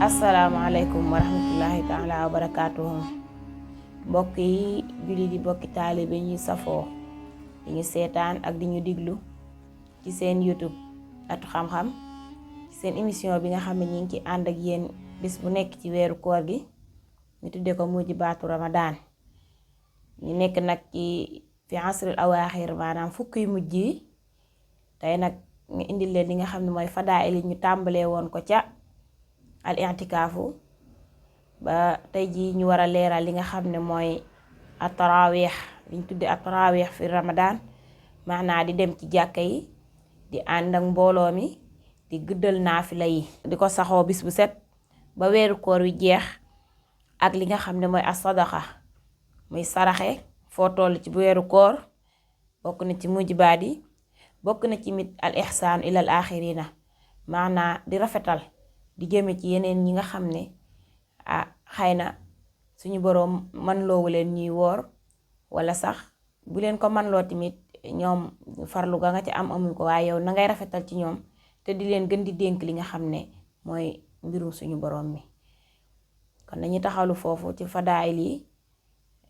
asalaamaaleykum wa rahmatullahi taala wa barakaatuhu. Mbokk yi julli di bokki taalibe ñuy safoo di ñu seetaan ak di ñu diglu ci seen YouTube Atu Xam-Xam, ci seen émission bi nga xam ne ñi ngi ci ànd ak yéen bis bu nekk ci weeru koor gi ñu tuddee ko Mujibaatu Ramadaan. ñu nekk nag ci fi asril awaaxir, maanaam fukk yu mujj yi. tey nag nga indil leen li nga xam ne mooy fadaa'il ñu tàmbalee woon ko ca al i'tikaafu ba tey jii ñu war a leeral li nga xam ne mooy at-taraawix, liñ tuddee at-taraawix fi Ramadan, maanaa di dem ci jàkka yi di ànd ak mbooloo mi di gëddal naafila yi di ko saxoo bis bu set ba weeru koor wi jeex. ak li nga xam ne mooy as-sadaqa muy saraxe foo toll ci bu weeru koor, bokk na ci mujibaat yi. bokk na ci mit al ihsaan ilal aaxirina, maanaa di rafetal di jëme ci yeneen ñi nga xam ne xëy na suñu boroom man loowu leen ñuy woor, wala sax bu leen ko man loo tamit ñoom farlu ga nga ci amuñ ko, waaye yow na ngay rafetal ci ñoom te di leen gën di dénk li nga xam ne mooy mbirum suñu boroom mi. kon dañuy taxawlu foofu ci fadaayil yi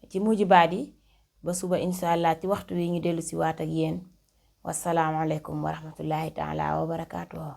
ci mujibaat yi ba suba insha allah ci waxtu wi ñu dellu si waat ak yéen. wassalaamu aleykum wa rahmatullahi taala wa barakaatuhu.